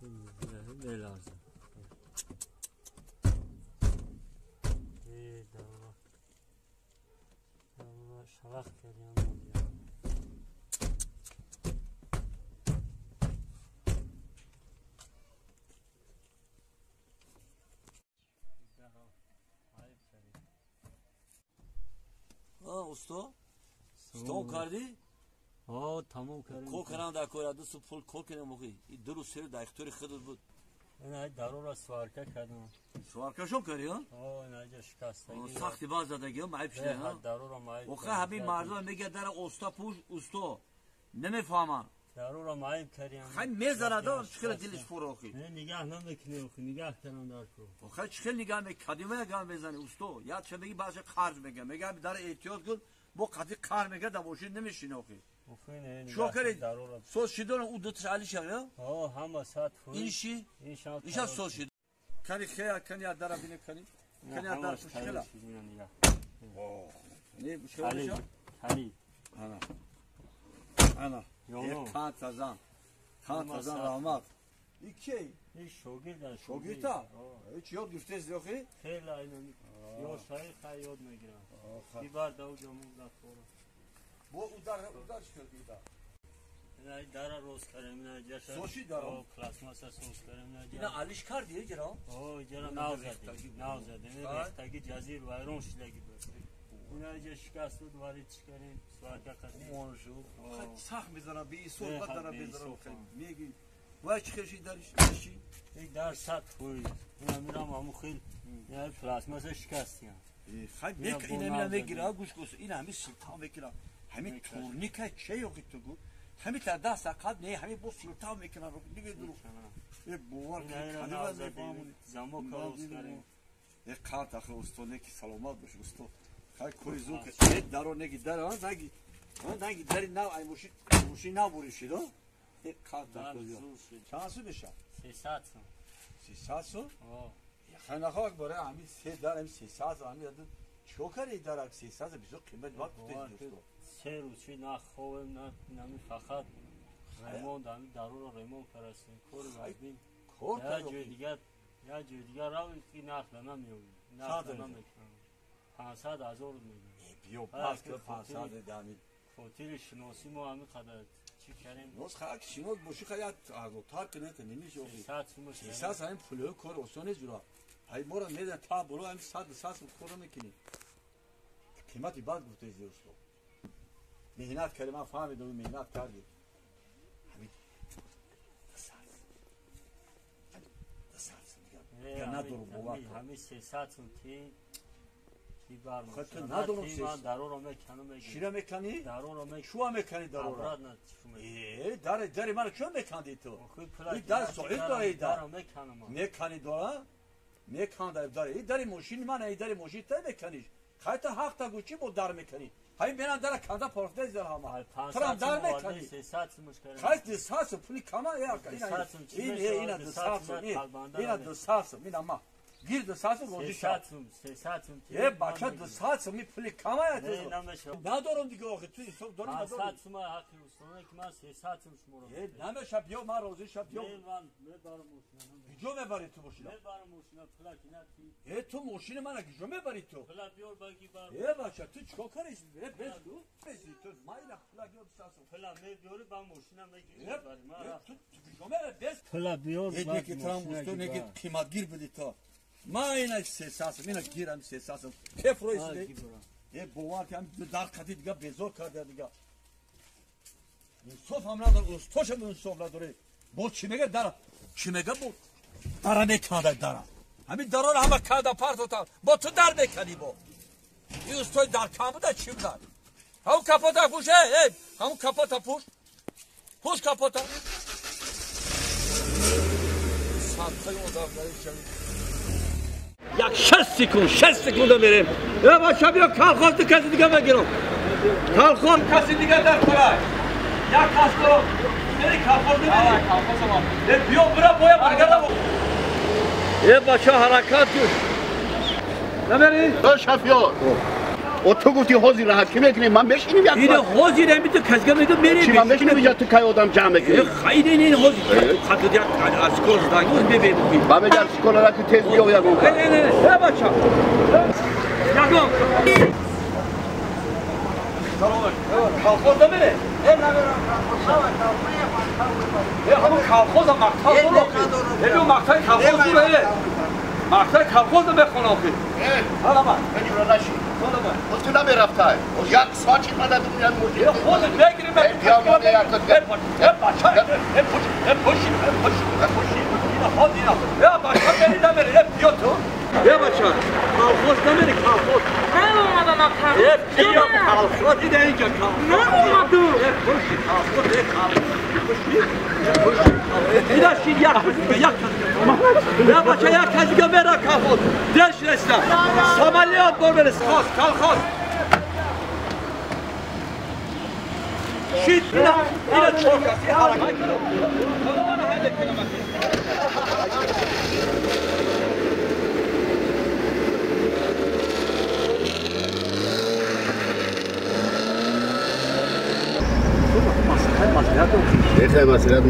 Меларза. Э, дарора. Дарора шалақ кардем. Усто? Стом кардӣ? О, тамом кардем. Кор кардам дар кора, ду пул кор кардем охи. И ду рӯз се рӯз дар ихтиёри худат буд. Ина дарора сварка кардам. Сваркашон кардӣ, ҳа? О, ина ҷа шикастагӣ. Сахти баз задагӣ, маиб шуда, ҳа? Дарора маиб. Охи ҳамин мардум мегӯяд дара оста пӯш, усто. Намефаҳманд. Дарора маиб кардем. Хай мезанад, чӣ хел дилиш пур охи. Не, нигаҳ намекунӣ охи, нигаҳ кардам дар кор. Охи чӣ хел нигаҳ мекунӣ? Кадима ягам мезанӣ, усто. Як ча мегӣ баъзе қарз мегӯям. Мегӯям дара эҳтиёт кун, бо қатъи қар мегӯяд дар мошин намешинӣ охи. Чико кардед? Соз шидорам, ӯ дуташ али шав, я? О, ҳама сад фоиз. Ин ши? Иша соз шид. Кани хея, кани як дара бине, кани. Кани як дара пуш хела. О, не, мушкил меша? Кали. Ана. Ана. Як тазан. Хан тазан раҳмат. И кей? И шогирда. Шогирда? Ҳеч ёд гирифтез охи? Хеле айна. Ё шаи хай ёд мегирам. Ибар дау ҷамул датора. Бо удар удар чӣ кардӣ дар? Ина дара роз кардем, ина ҷаша. Соши дара? О, пластмасса соз кардем, ина ина алиш кардӣ ҷаро? О, ҷара нав задем, нав задем. Рехтаги ҷазир вайрон шидаги буд. Ина ҷа шикаст буд, варид чӣ кардем, сварка кардем. Он шуд. Сахт мезанам, беисоф бад дара мезанам. Мегӣ вай чӣ хел шид дариш? Ши? Ик дар 100%. Ина мирам ҳамун хел, ина пластмасса шикастиям. Хай мек ина мира мегира, гӯш гӯш, ина ҳамин силтав мекунам. Ҳамин турника че ёқи ту гу? Ҳамин та даст ақаб не, ҳамин бо силтав мекунам. Диге дуру. Э бовар кунӣ, кадима замок роз кардем. Э қарт ахи усто неки саломат бош усто. Хай кори зур ки э даро неки даро наги. Наги дари нав ай мошин мошин нав буришид, о? Э қарт ахи. Чанд су меша? 300 сум. 300 сум? О. Хай нахоҳ барои ҳамин се дар ҳамин 300 ҳамин чико кардӣ дарак 300 бисёр қимат бад гуфтед дӯсто. Се рӯз шид на ховем, на нами фақат ремонт, ҳамин даруро ремонт карастем. Кори вазмин. Кор як ҷои дигар, як ҷои дигар равем ки нарх да намеёбем. Нарх да намекунам. 500 ҳазор мегӯям. Биё пас ки 500 дамин. Хотири шиносӣ мо ҳамин қадар чӣ кардем. Ноз хак шинос бошӣ хай як арзонтар кунед немиши охи. 300 сум. 300 ҳамин пулҳои кор осон нест ҷура. Ҳай моро медан та боло ҳамин 100 200 сум кор намекунӣ. Қимати бад гуфтез усто. Меҳнат кардӣ, ман фаҳмидам меҳнат кардӣ. Ҳамин 200 сум дигар надорам бовар кун. Ҳамин 300 сум ти ибар. Хай надорам ман дароро меканам мегирам. Чира меканӣ? Дароро меканам. Чуа меканӣ дароро? Обратно чу меканам. Э, дари дари мана чуа мекандӣ ту? И дар соҳиб дора и дар. Даро меканам. Меканӣ дора? Меканда дар. И дари мошини мана, и дари мошини та меканиш. Хай та ҳақ та гӯ чӣ бо дар меканӣ? Ҳай менам дара канда порфта зар ҳама. Трам дар меканӣ. 300 сум кардам. Хай 200 сум пули кама я ина. Ин ина 200 сум. Ина 200 сум. Ина ма. Гир 200 сум розӣ шав. 300 сум, 300 сум. Э бача 200 сум пули кама я ту. Надорам дига охи ту ҳисоб дорӣ надорӣ. 500 сум ҳақи устона ки ман 300 сум шуморо. Э намеша биё ман розӣ шав биё. Ман мебарам мошина. Куҷо мебарӣ ту мошина? Мебарам мошина пула ки на ти. Э ту мошини мана куҷо мебарӣ ту? Пула биёр баги бар. Э бача ту чикор кардӣ? Э бес ту. Бес ту ман ина пула биёр 200 сум. Пула мебиёрӣ ба мошина мегирӣ мебарӣ. Ман ту куҷо мебарӣ бес. Пула биёр ба. Э неки трам усто неки қиматгир будӣ ту. Ман ина 300 сум, ина гирам 300 сум. Кеф рӯи сиде. Э бовар кам дар қати дига безор карда дига. Инсоф ҳам надор, устошам инсоф надорӣ. Бо чӣ мега дара? Чӣ мега бо? Дара меканда дара. Ҳамин дароро ҳама канда партота. Бо ту дар меканӣ бо. Ин устои дар кам буда чӣ буда? Ҳамун капота пӯш, э, ҳамун капота пӯш. Пӯш капота. Садқаи одам шавӣ. Як 6 секунд, 6 секунда мерем. Э бача биё колхоз ду каси дига мегирам. Колхоз каси дига дар кора. Як кас дорам. Мери колхоз намери. Э биё бура боя баргардам. Э бача ҳаракат кун. Намери? Шафиёр. О ту гуфти ҳозир раҳат ки мекунем, ман мешинем як. Ин ҳозир ҳамин ту казга мегӯ мерем. Чи ман мешинем инҷа ту кай одам ҷамъ мекунӣ? Хайр ин ҳозир. Хату як аз кор зангӯз мебем. Ба мегам школара ки тез биё ягон. Не не не бача. Ягон. Салом алейкум. Колхоз намере? Намерам колхоз. Ҳамон колхоз мактаб буро. Ҳамон мактаби колхоз буро. Мактаби колхоз мехонам охи. Ҳала ма. Бенюра наши. Ҳала ту намерафтай. Як соат чи қадар дунё муҷи. Худ мегирим. Я бача бери намери, биё ту. Я бача. Колхоз намери, колхоз. Не омадам колхоз. Биё колхоз ида инҷа колхоз. Не омаду. Пуши колхоз, колхоз. Ина ши як як. Я бача як казига мера колхоз. Деш неста. Самолёт бор хос, колхоз. Шит ина ина чоркаси ҳаракат кунам.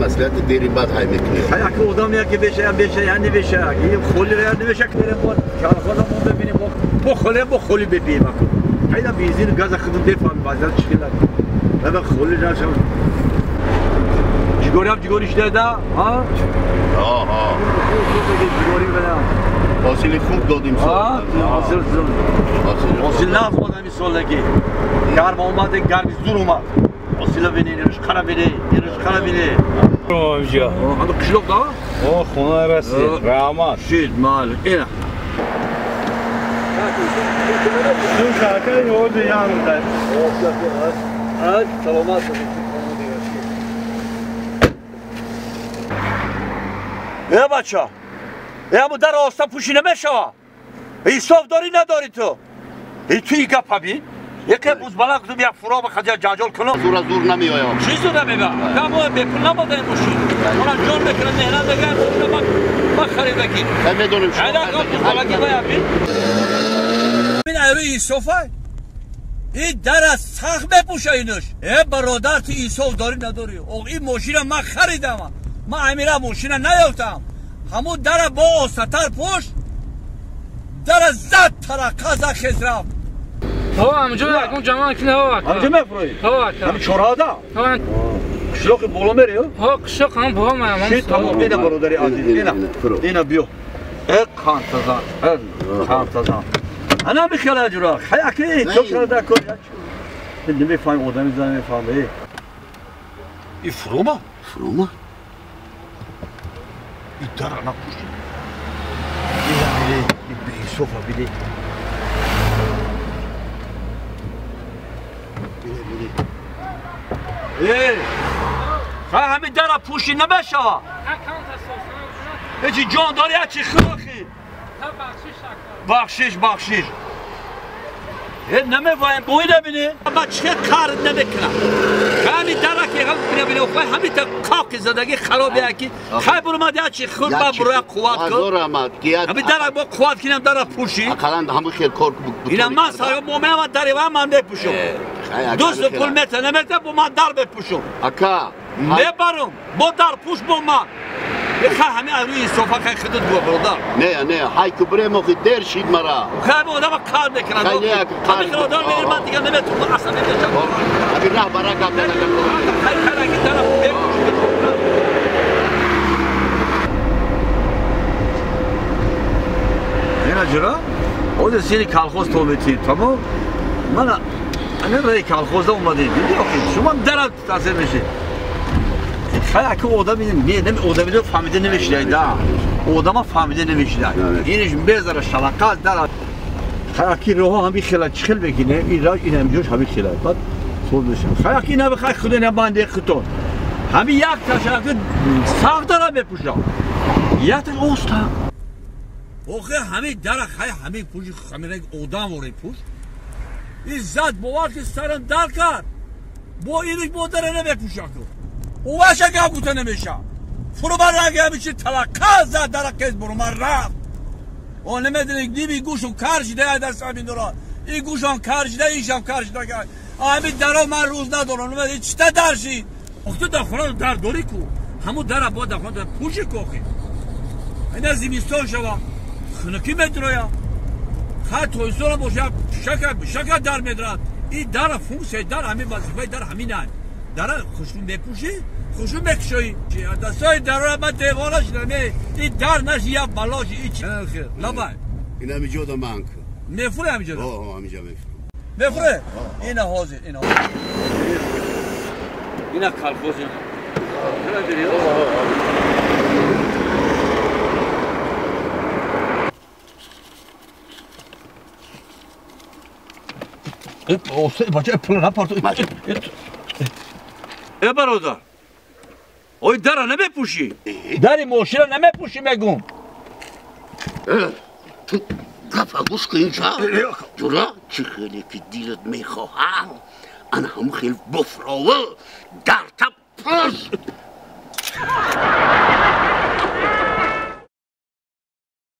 Маслиҳат дери бад ҳай мекунӣ. Ҳай одам яке беша беша я небеша. Ин холи я небеша кунем бо колхоза мо бибинем бо холи бо холи бибинем. Ҳайда бензин газа худум бефаҳмем базар чӣ хела. Баба холи нашав. Ҷигорам ҷигориш деда, ҳа? Ҳа. Ҷигори бада. Ҳосили хуб додим сол. Ҳа, ҳосил зур. Ҳосил нағз омад ин солагӣ. Гарм омад, гарми зур омад. Ҳосила бинӣ, рӯшқара бинӣ, рӯшқара бинӣ. Омҷа. Андо қишлоқ да? О, хона расид. Раҳмат. Шид, мал. Ина. Ду шака ёди янда. Ай, саломат. Э бача. Э аму дар оста пӯши намешава. Ҳисоб дорӣ надорӣ ту? Э ту и гапа би? Яке бузбала кудум як фуро ба хаҷа ҷанҷол кунам. Зура зур намеоям. Чӣ зур намеоям? Камо бепул набода ин мошин. Мана ҷон мекунам, меҳнат мекунам, мошина ма харидагӣ. Хай медонем шумо. Айда бузбалагӣ бая би. Ин айрӯи инсофа? Ин дар аз сахт мепӯша инуш. Э бародар ту инсоф дорӣ надорӣ? Оғ ин мошина ман харидам. Ман амира мошина наёфтам. Ҳамун дара бо остатар пӯш. Дара зад тарақа зад хез рафт. Ҳо, амҷо якун ҷамъ кина ҳо ака. Амҷо мефурӯӣ? Ҳо ака. Ҳами чорада? Ҳо. Қишлоқи боло мерӣ? Ҳо, қишлоқ ҳам боло мерам. Ши тамом ина бародари азиз, ина. Ина биё. Э қантазан, э қантазан. Ана михела ҷура. Хай аки, то карда кор. Намефаҳмем одами зан намефаҳме. И фурума? Фурума? И дара напуши. Ина биле, и беинсофа биле. Хай ҳамин дара пӯши намешава. Ҳечи ҷон дорӣ, ҳачи хӯрохӣ. Бахшиш, бахшиш. Намеваем, бои набинӣ. Ма чӣ кар намекунам. Ҳамин дара ки бинабинӣ, ҳамин та қоқи задагӣ харобе аки. Хай буромад ҳачи хӯр, ба буроя қувват кун. Ҳамин дара бо қувват кинам дара пӯши. Ақаллан ҳамин хел кор Ина ман саё момеама дари ва ман мепӯшам. Дӯст пул мета намета бо ман дар мепӯшам. Ака. Мебарам, бо дар пӯш бо ман. Хай ҳамин айрӯи инсофа хай худут бо бародар. Не, не, ҳай ку бирем охи дер шид мара. Хай бо одама кар мекунад. Хай не, кар. Ҳамин одам мегирад ман дигар наметавонам асабӣ мешавам. Ҳамин раҳ бара гап назанам. Хай караги тараф мепӯши. Ина ҷура? Озе сини колхоз то метид, тамом? Мана ана раи колхозда омадем. Диди охи, шумо дара таъсир мешед. Хай аки одам не, не одамиро фаҳмида намешидай, да. Одама фаҳмида намешидай. Иниш мезара шалақа дара. Хай аки роҳо ҳами хела чӣ хел мекунем, ин роҳ ин ҳамҷош ҳами хела. Баъд сол мешавад. Хай аки набихай худо набанде худтон. Ҳами як ташаки сахт дара мепӯшад. Як таш оста. Охе ҳами дара хай ҳами пӯши ҳами ранг одам ворӣ пӯш. Ин зад бовар ки сарам дар кард. Бо иниш бо дара намепӯшад. Уваша гап гуфта намеша. Фурума ранг ҳамичи талақа зад дара кез бурума рафт. О намедонӣ ними гӯшу кар шида дар сабин дора. И гӯшам кар шида, ишам кар шида. Ҳамин даро ман рӯз надорам. Чита дар шид? Охту дар хона дар дорӣ ку? Ҳамун дара бояд дар хона пӯши ку охи. Ина зимистон шава. Хунукӣ медроя. Хай тоистона боша, шака дар медрад. И дара функсияи дар ҳамин вазифаи дар ҳамин ай. Дара хушрӯ мепӯшӣ, хушрӯ мекушоӣ. Дастҳои дарора ман девона шудам. И дар наши як бало ши. Лабай. Ин ҳамиҷо да ман ку. Мефурӣ ҳамиҷо? О, ҳамиҷо мефурам. Мефурӣ? Ина ҳозир, ина. Ина колхоз ина. Э бародар, ой дара намепӯшӣ? Дари мошина намепӯшӣ мегум. Ту гапа гӯш кун инҷа. Ҷура, чӣ хеле ки дилат мехоҳад, ана ҳамун хел буфрова дарта пӯш.